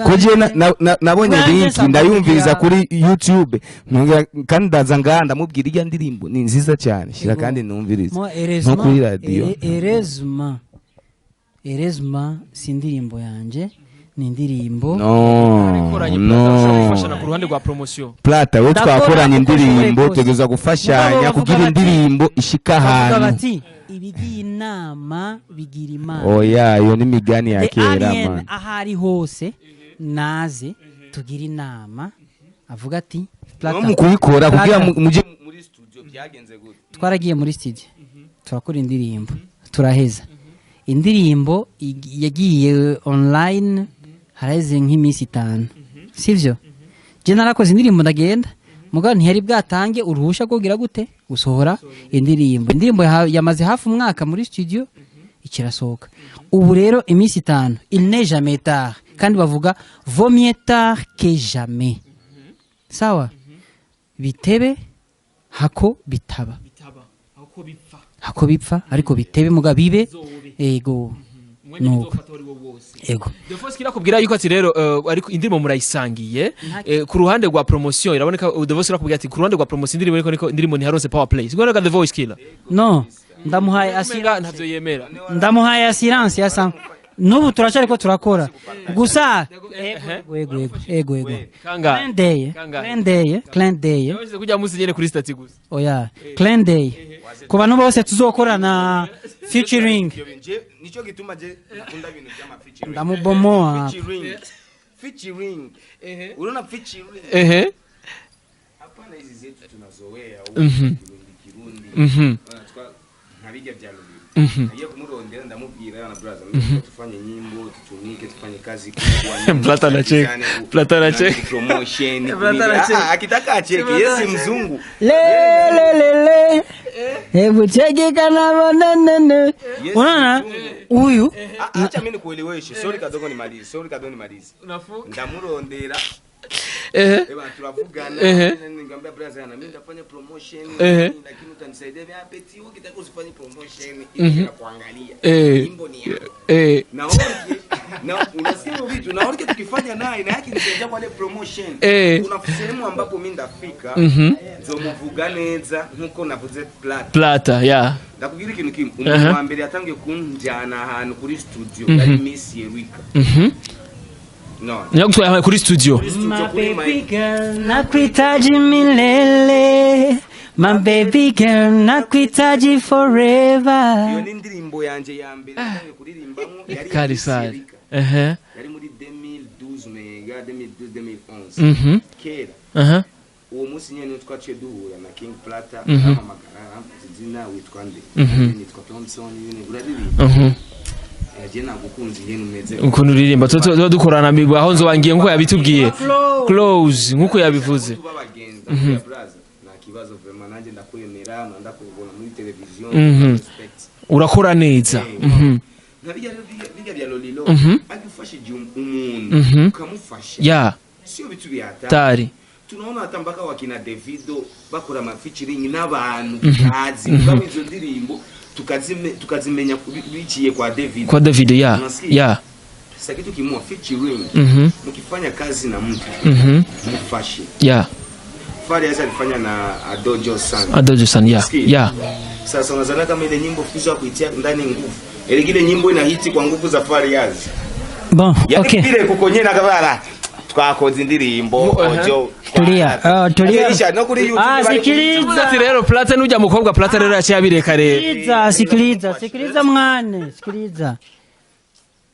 S2: Ko je nabonye
S1: ubwanjye
S2: linki
S1: nsaba
S2: ndayumviriza
S1: kugira-
S2: kuri YouTube. Nongera kandi ndaza ngaha ndamubwira, ijya ndirimbo ni nziza cyane, shira
S1: Ego.
S2: kandi numvirize
S1: Mo
S2: no
S1: heureusement,
S2: kuri radio.
S1: Heureusement si indirimbo yanje, ni indirimbo
S2: No,
S3: Ikoranye no gufashana ku
S2: no.
S3: ruhande rwa promotion.
S2: Plata, we
S1: Ndakora
S2: twakoranye
S1: uko nshoboye
S2: indirimbo,
S1: kose.
S2: tugeza
S1: Mugabo
S2: gufashanya
S1: bavuga
S2: kugira indirimbo ishika
S1: bavuga
S2: ahantu.
S1: bati ibigiye inama bigira imana.
S2: Oya, iyo ni migani ya
S1: The
S2: kera,
S1: alien,
S2: man.
S1: aho ari hose naze tugire inama, avuga ati
S2: No mu kuyikora kugira
S1: Plata.
S2: muje muri studio byagenze gute?
S1: Twaragiye muri studio, turakora indirimbo, turaheza indirimbo, yagiye online haraheze nk'iminsi 5, sivyo? Je narakoze indirimbo ndagenda, mugabo ntiyari bwatange uruhusha rwo kugira gute, gusohora indirimbo. Indirimbo yamaze hafi umwaka muri studio, ikirasohoka ubu. Rero iminsi 5, il n'est jamais tard, kandi bavuga vaut mieux tard que jamais. Sawa, bitebe hako bitaba.
S3: Bitaba aho bipfa.
S1: Hako bipfa, ariko bitebe muga bibe.
S3: Zobe.
S1: Ego.
S3: Umwanya
S1: Nuko.
S3: uzofata wari wo wose.
S1: Ego.
S3: The Force kirakubwira yuko ati rero ariko indirimbo murayisangiye, ku ruhande rwa promotion iraboneka. The Voice irakubwira ati ku ruhande rwa promotion indirimbo ariko niko indirimbo ntiharonse power play. Siko The Voice Killer?
S1: No, ndamuhaye
S3: Umenga
S1: assurance.
S3: ntavyo yemera.
S1: Ndamuhaye assurance ya sam n'ubu turacyariko turakora gusa. Ego, ego, ego, ego, ego.
S3: Kangahe?
S1: Clin d'œil.
S3: Kangahe?
S1: Clin d'œil, clin d'œil.
S3: Yabashyize kujya munsi nyene kuri statut gusa.
S1: Oya, clin d'œil ku bantu bose tuzokorana featuring.
S2: Nico gituma je nakunda ibintu by'ama featuring.
S1: Ndamubomoa.
S2: Featuring, featuring, unaona featuring? Hapana hizi zetu tunazoea huku, Kirundi Kirundi. Wanachukua nka bijya bya Lolilo. Nagiye kumurondera, ndamubwira, na brother, mimi tufanye nyimbo, tutumike, tufanye kazi kubwa.
S3: Plata anacheka. Plata anacheka.
S2: Promotion.
S3: Plata
S2: Nini.
S3: anacheka.
S2: Ah, akitaka acheke, yeye si mzungu.
S1: Le le le le, hebu cheki kana nene.
S2: Yes,
S1: Unaona huyu?
S2: Ah, acha mimi nikueleweshe. Sorry kadogo nimalize. Sorry kadogo nimalize. Ndamurondera. Eba turavugana, nikamwambia brother, na mimi nitafanya promotion, lakini utanisaidia vipi? Petit, wewe ukitaka usifanye promotion ili nakuangalia. Nyimbo ni yako. Na orke na unasikia hivyo vitu na orke tukifanya naye na yake nisaidia kwa ile promotion. Kuna sehemu ambapo mimi ndafika nzomuvuga neza nkuko navuze Plata.
S3: Plata, yeah.
S2: Ndakubwira ikintu kimwe, umuntu wa mbere yatangiye kunjyana ahantu kuri studio yari Miss Yerika. No.
S3: Nyagutwaye kuri studio.
S2: Kuri studio
S1: My
S2: kuri
S1: baby
S2: mic.
S1: girl, nakuhitaji milele. My baby girl, nakuhitaji forever.
S2: Iyo ni indirimbo yanje ya mbere natangiye kuririmbamo, yari
S3: Kari
S2: Miss
S3: sana.
S2: Yerika. Yari muri 2012, mega 2012, 2011. Kera. Uwo munsi nyene niho twaciye duhura na King Plata, arampamagara, arambaza izina, witwa nde? Nitwa Thompson nyene, uraririmba? Yagiye nagukunze ingene umeze.
S3: Ukuntu uririmba, tuba dukorana migwi aho nzobangiye nkuko yabitubwiye. Close nkuko yabivuze.
S2: Tuba abagenzi, ndakubwira brother, nta kibazo vraiment, nanjye ndakwemera, ndakubona muri televiziyo, respect.
S3: Urakora neza.
S2: Nka bijya rero bijya Bijya bya Lolilo, agifashije umuntu, ukamufasha, sio vitu vya hatari.
S3: Tari.
S2: Tunaona hata mpaka wakina Davido bakora ama featuring n'abantu tutazi, mugabo izo ndirimbo tukazimenya biciye kwa David.
S3: Kwa David, ya.
S2: Unasikia?
S3: Ya.
S2: Sasa kitu kimoja, featuring, mkifanya kazi na mtu, mfashe. Farias alifanya na Adojo San.
S3: Adojo San, ya.
S2: Sikia. Sasa unazana kama ile nyimbo Fizo kuitia ndani nguvu, ile nyimbo ina hit kwa nguvu za Farias.
S1: Bon,
S2: Yani
S1: okay.
S2: vile kukonyena kabara twakoze indirimbo ojo.
S1: Tulia, tulia.
S2: Irisha, no kuri YouTube
S1: Ah, sikiliza.
S3: Ati rero Plata n'ujya mukobwa Plata rero yaciye abireka rero.
S1: Sikiliza, sikiliza, sikiliza mwane, sikiliza.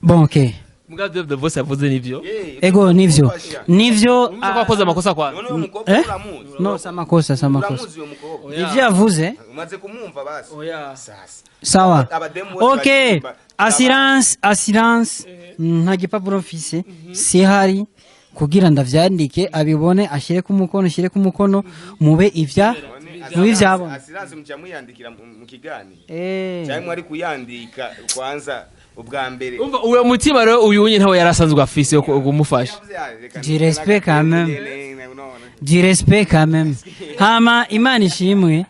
S1: Bon, okay.
S3: Mugabo David Voice yavuze nivyo.
S1: Ego, nivyo. Nivyo.
S3: Urumva ko akoze amakosa kwa
S2: None uwo mukobwa
S1: Eh?
S2: uramuzi?
S1: No, samakosa, samakosa.
S2: Uramuzi uwo mukobwa?
S1: Ivyo yavuze.
S2: Umaze kumwumva basi?
S3: Oya.
S2: Sasa
S1: Sawa.
S2: Abademu bose
S1: Okay.
S2: baririmba.
S1: Assurance, assurance. Nta gipapuro mfise. Sihari kugira ndavyandike abibone, ashire ku mukono, ashire ku mukono, mube ivya mube ivyabona.
S2: Assurance muca muyandikira mu kiganiro
S1: Eh.
S2: cyangwa mwari kuyandika kwanza ubwa mbere?
S3: Umva uwo mutima rero, uyu unye ntawe yarasanzwe afise yo kumufasha.
S1: Du respect quand même. Du respect quand même. Hama Imana ishimwe.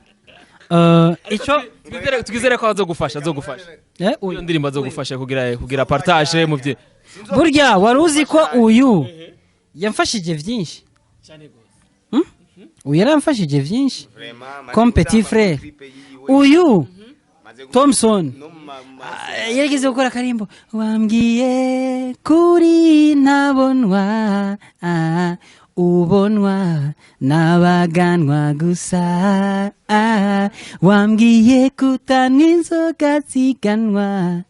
S1: Ico
S3: Twizere ko azogufasha, azogufasha.
S1: Eh,
S3: Iyo
S1: uyu.
S3: ndirimbo azogufasha kugira partage mu bye.
S1: Burya wari uzi ko uyu yamfashije vyinshi? Hmm? Uyu yaramfashije vyinshi. Comme petit frère. Uyu Thompson yarigeze gukora akarimbo wambwiye kuri ntabonwa, ubonwa n'abaganwa gusa, wambwiye kutanywa inzoga ziganwa,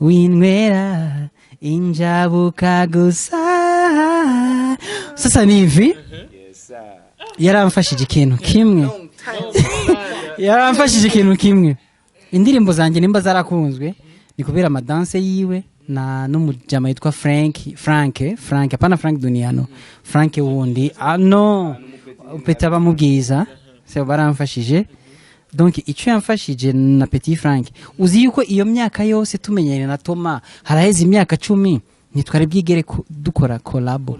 S1: winywera injabuka gusa. Sasa ni hivi, yaramfashije ikintu kimwe, yaramfashije ikintu kimwe. Indirimbo zanjye nimba zarakunzwe ni kubera ama danse yiwe na n'umujama yitwa Frank, Frank, Frank, hapana Frank Duniano, Frank wundi, ah no, Peta bamubwiza se baramfashije. Donc icyo yamfashije na Petit Frank, uzi yuko iyo myaka yose tumenyanye na Toma, haraheze imyaka 10, ntitwari bwigere dukora collabo,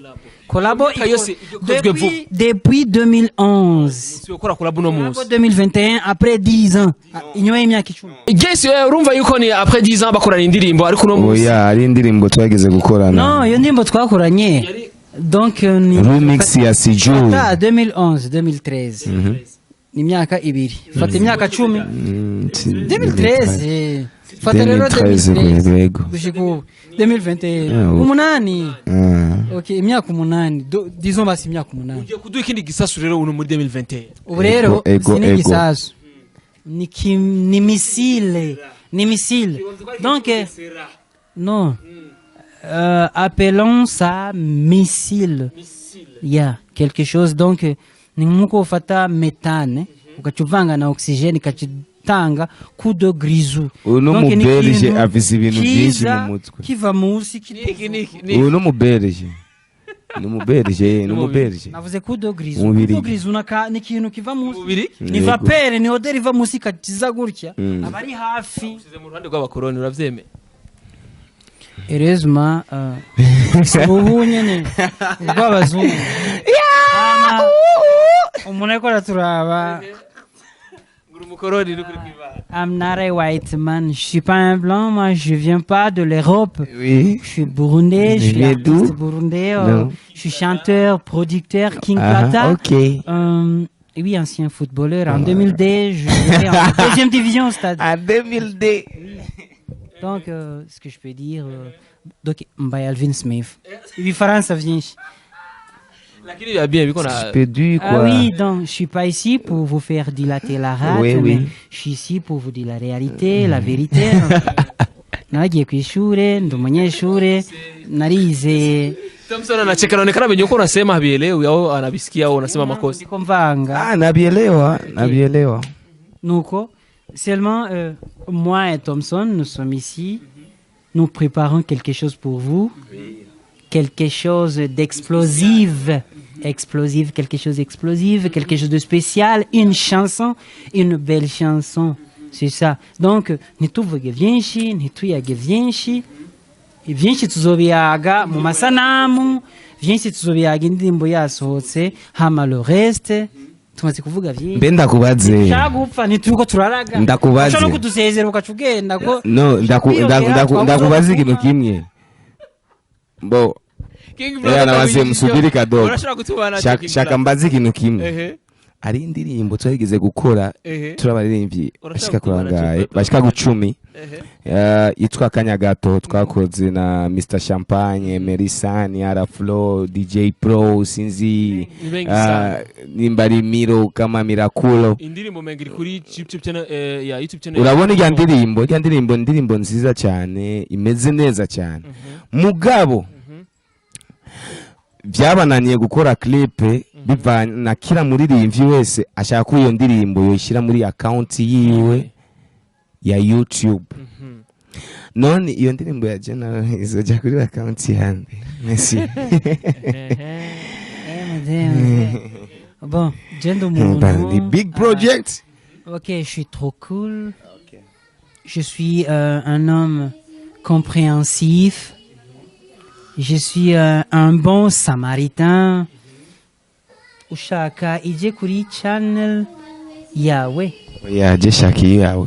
S1: collabo.
S3: Imyaka yose ikozwe vuba.
S1: Depuis 2011.
S3: Si ukora collabo no
S1: Collabo
S3: munsi.
S1: 2021, après 10 ans. Ah, inyuma y'imyaka 10.
S3: Yes, urumva yuko ni après 10 ans bakorana indirimbo, ariko uno munsi
S2: Oya, hari indirimbo twageze gukorana.
S1: No, iyo ndirimbo twakoranye donc ni
S2: Remix ya Siju.
S1: Fata 2011 2013, ni imyaka 2, fata imyaka 10. 2013, fata rero.
S2: 2013.
S1: 2013
S2: Yego.
S1: gushika ubu 2021.
S2: Ah, ubu.
S1: 8.
S2: Ah.
S1: Okay, imyaka 8, disons basi imyaka 8.
S3: Ugiye kuduha ikindi gisasu rero uno muri 2021.
S1: Ubu rero
S2: Ego,
S1: si
S2: ego.
S1: n'igisasu, ni missile, ni missile. Donc non, appelons ça missile. Yeah, quelque chose. Donc ni nkuko ufata méthane ugaca uvanga na oxygène ikacitanga coup de grisou.
S2: Uyu ni
S1: Donc, ni
S2: umuberije,
S1: ikintu
S2: afise ibintu byinshi
S1: kiza
S2: mu mutwe.
S1: Kiva munsi.
S3: Niki niki niki?
S2: Uyu ni umuberije, ni umuberije, ni umuberije.
S1: Navuze coup de grisou. Coup
S2: Umubiri.
S1: de grisou ni ikintu kiva munsi.
S3: Umubiri?
S1: Ni
S2: Yego.
S1: vapeur, ni odeur iva munsi ikakiza gutya, aba ari hafi.
S3: Usize mu ruhande rw'abakoroni, uravyemeye?
S1: Heureusement, ubu nyene rw'abazungu. Hama, umuntu ariko araturaba.
S3: Ngura umukoroni n'ukuri kw'Imana.
S1: I'm not a white man, je suis pas un blanc, moi je viens pas de l'Europe.
S2: Oui.
S1: Je suis burundais, je suis
S2: Mais d'où?
S1: artiste burundais,
S2: Non.
S1: je suis chanteur, producteur, King
S2: Ah,
S1: Plata.
S2: ok.
S1: Oui, ancien footballeur. En 2002, je jouais en deuxième division au stade.
S2: En 2002.
S1: Donc, ce que je peux dire, donc, Mbaye Alvin Smith. Ibifaransa vyinshi.
S3: Lakini biba bien biko na
S2: Perdu
S1: Ah
S2: quoi.
S1: oui, donc je suis pas ici pour vous faire dilater la rate,
S2: Oui,
S1: mais
S2: oui.
S1: je suis ici pour vous dire la réalité, la vérité. Naragiye ku ishure, ndi umunyeshure, narize.
S3: Thompson anacheka, anaonekana venye uko unasema havielewi au anavisikia au unasema makosa.
S1: Ndiko mvanga.
S2: Ah, nabielewa, nabielewa.
S1: Nuko, seulement moi et Thompson, nous sommes ici, nous préparons quelque chose pour vous, quelque chose d'explosif, explosive, quelque chose d'explosif, quelque chose de spécial, une chanson, une belle chanson. C'est ça. Donc ntituvuge vyinshi, ntituyage vyinshi. Ivyinshi tuzobiyaga mu masanamu, vyinshi tuzobiyaga indirimbo yasohotse. Hama le reste, tumaze kuvuga vyinshi.
S2: Mbe ndakubaze.
S1: Ushaka gupfa, ntituko turaraga.
S2: Ndakubaze.
S1: Ushobora no kudusezera ugaca ugenda ko
S2: No,
S1: kwiyongera,
S2: ndakubaze
S1: twabuze.
S2: ikintu kimwe bo.
S3: King
S2: Eh,
S3: Brother,
S2: nabaze musubiri kadogo.
S3: Urashobora kutubana.
S2: Shaka mbaze ikintu kimwe.
S3: Ehe.
S2: Ari indirimbo twageze gukora, turabaririmbyi
S3: Urashaka
S2: bashika
S3: kutubana
S2: kurangaye,
S3: cyo,
S2: bashika gucumi, yitwa Kanya Gato, twakoze na Mr Champagne, Merisani, Araflo, DJ Pro, sinzi
S3: Ni bengi sana.
S2: nimba ari Miro kama Miraculo.
S3: Indirimbo menga iri kuri YouTube channel, ya YouTube channel.
S2: Urabona irya ndirimbo, indirimbo nziza cyane, imeze neza cyane, mugabo byabananiye gukora clip bivanye na kila muririmbyi wese ashaka ko iyo ndirimbo yoyishyira muri account yiwe ya YouTube. None iyo ndirimbo ya General izoja kuri account yande? Merci.
S1: Mzee, mzee. Bon, je ndi umuntu
S2: The big project.
S1: Ok, je suis trop cool. Je suis un homme compréhensif. Je suis un bon samaritain. Ushaka ije kuri channel yawe?
S2: Oya, je shaka iyawe,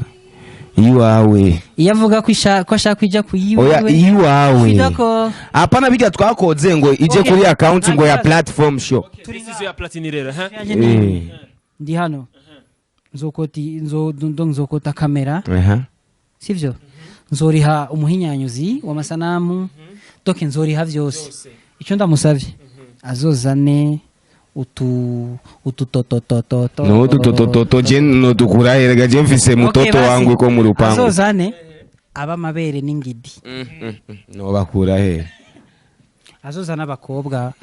S2: iwawe.
S1: Iyo avuga ko ko ashaka ijya ku yiwe.
S2: Oya, iwawe.
S1: Je suis d'accord.
S2: Hapana, bijya twakoze ngo ije
S1: Okay.
S2: kuri account ngo ya
S1: Nta kibazo.
S2: platform show.
S3: Decision ya Platini rero, ha.
S1: Yanje ndi hano, nzokoti nzo donc nzokota kamera, sivyo? Nzoriha umuhinyanyuzi w'amasanamu, donc nzoriha vyose. Icyo ndamusavye, azozane utu ututototototo.
S2: N'ututotototo je nodukura erega? Je mfise mutoto
S1: Okay, basi.
S2: wangu ko mu rupangu.
S1: Azozane aba amabere n'ingidi.
S2: Nobakura he?
S1: Azozana abakobwa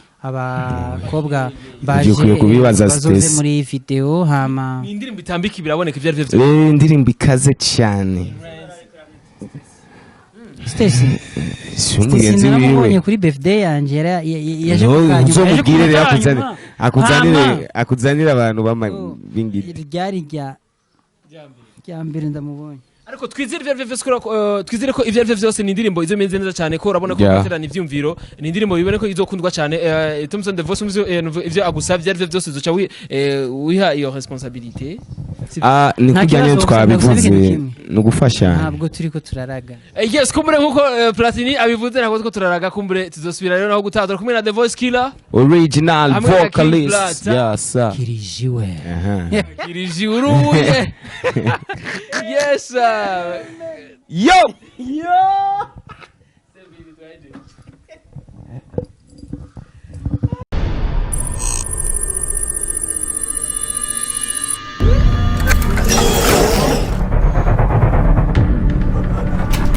S1: baje
S2: Ukwiye kubibaza
S1: bazoze
S2: Stacy.
S1: muri video hama.
S3: Ni indirimbo itambika, biraboneka ibyo ari byo byose.
S2: Indirimbo ikaze cyane.
S1: Stacy.
S2: Si
S1: Stacy
S2: umugenzi
S1: naramubonye
S2: wiwe.
S1: kuri birthday yanje, yaje
S2: No,
S1: ku kanyuma, yaje ku
S2: uzomubwire rero
S1: kanyuma.
S2: akuzanire, akuzanire,
S1: Hama.
S2: akuzanire abantu bama
S1: Oh,
S2: b'ingidi.
S1: Ryari rya mbere ndamubonye.
S3: Ariko twizere ibyo ari byo byose ko twizere ko ibyo ari byo byose ni indirimbo izo imeze neza cyane, ko urabona ko baterana ivyumviro, ni indirimbo bibone ko izokundwa cyane. Thompson the Voice, ivyo agusavye ari byo byose uzoca wiha iyo responsabilité.
S2: Ah, ni
S1: Nta
S2: kurya nyine
S1: kibazo,
S2: twabivuze,
S1: ndagusaba ikintu kimwe.
S2: ni ugufashanya.
S1: Ntabwo turiko turaraga.
S3: Yes, kumbure nkuko Platini abivuze, ntabwo two turaraga. Kumbure tuzosubira rero naho gutaha. Turi kumwe na The Voice Killer
S2: Original
S3: hamwe na King
S2: vocalist.
S3: Plata.
S2: Yes sir.
S1: Kirijiwe.
S2: Aha.
S3: Kiriji uruye, yes.
S2: Yo.
S1: Yo.